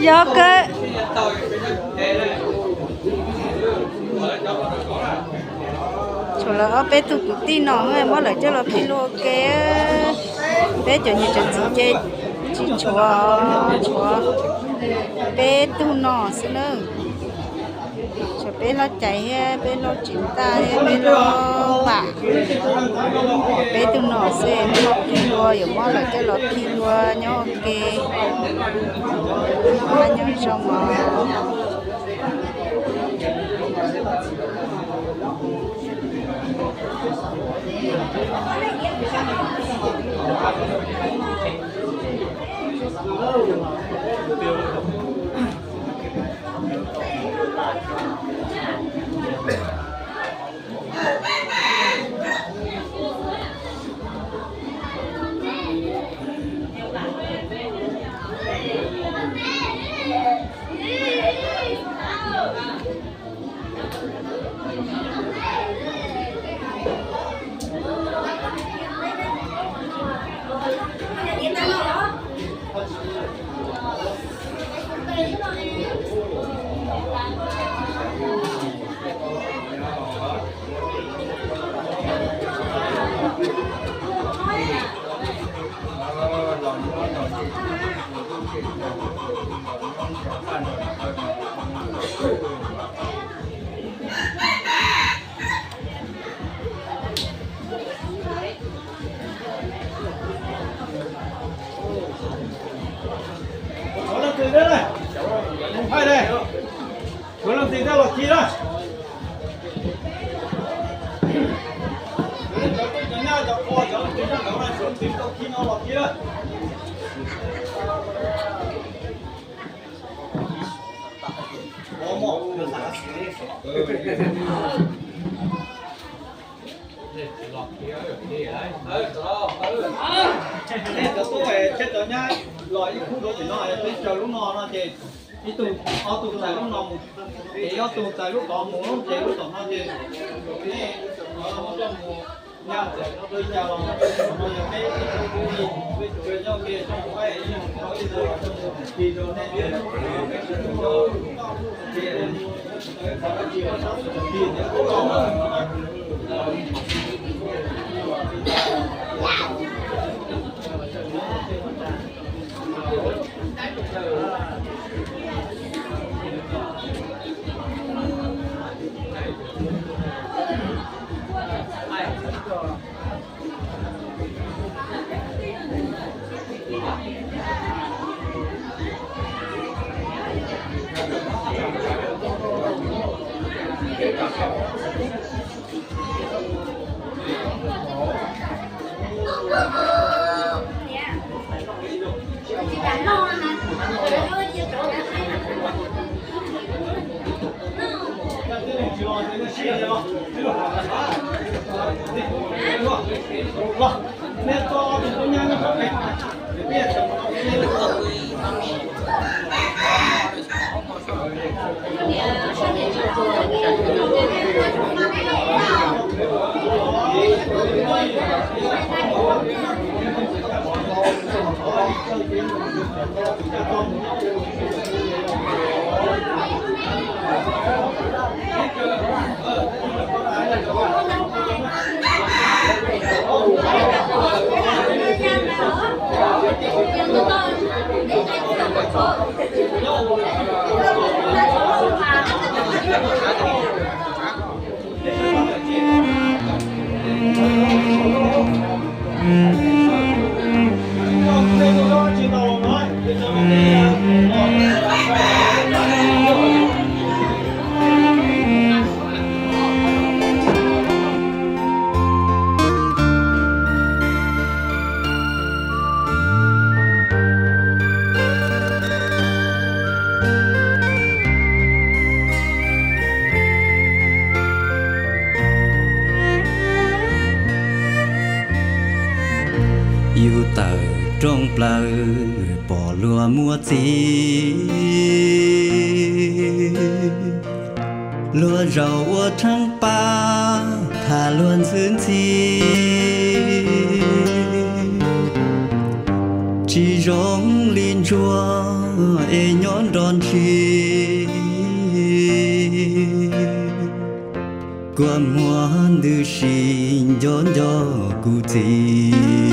Yog kawg. Tshuav lawv ob peb tug kwv tij no muab lawv coj los phij luag ua ke. Peb cov niam cov txiv ces tsis tshuav, tshuav peb tug no xwb na. Tshuav peb Hlob Caiv thiab peb Hlob Tsis Ntaj thiab peb Hlob Vam. Peb tug no xwb, phij luag yuav muab lawv coj los phij luag nyob ua ke. Noj qab nyob zoo os. Tshuav leej twg thiab na? Mus thaij na. Tshuav leej twg thiab los khi na. Cov nyab cov qhua cov leej twg nyob ntawd na, tshuav leej twg tau khi no los khi na. Nej cov tub thiab cov nyab los ib khub rau tim no, peb caug lub no no ces ib tug ob tug txais lub no mus, ces ob tug txais lub tod mus, ces lub tom no ces nej mus nyab txais li cas los no yog peb ib tug peb tug nyob ke, ib tug ib tug ib tug ib tug nej Yus tawm rooj plaws pom luag muaj txiv, luag zaum ua rheeb pab tham luag ntxhwb ntxhi, tsis zoo li ntsuag es nyob nrog ntshis. Kua muag ntws si nco nco kuv txiv.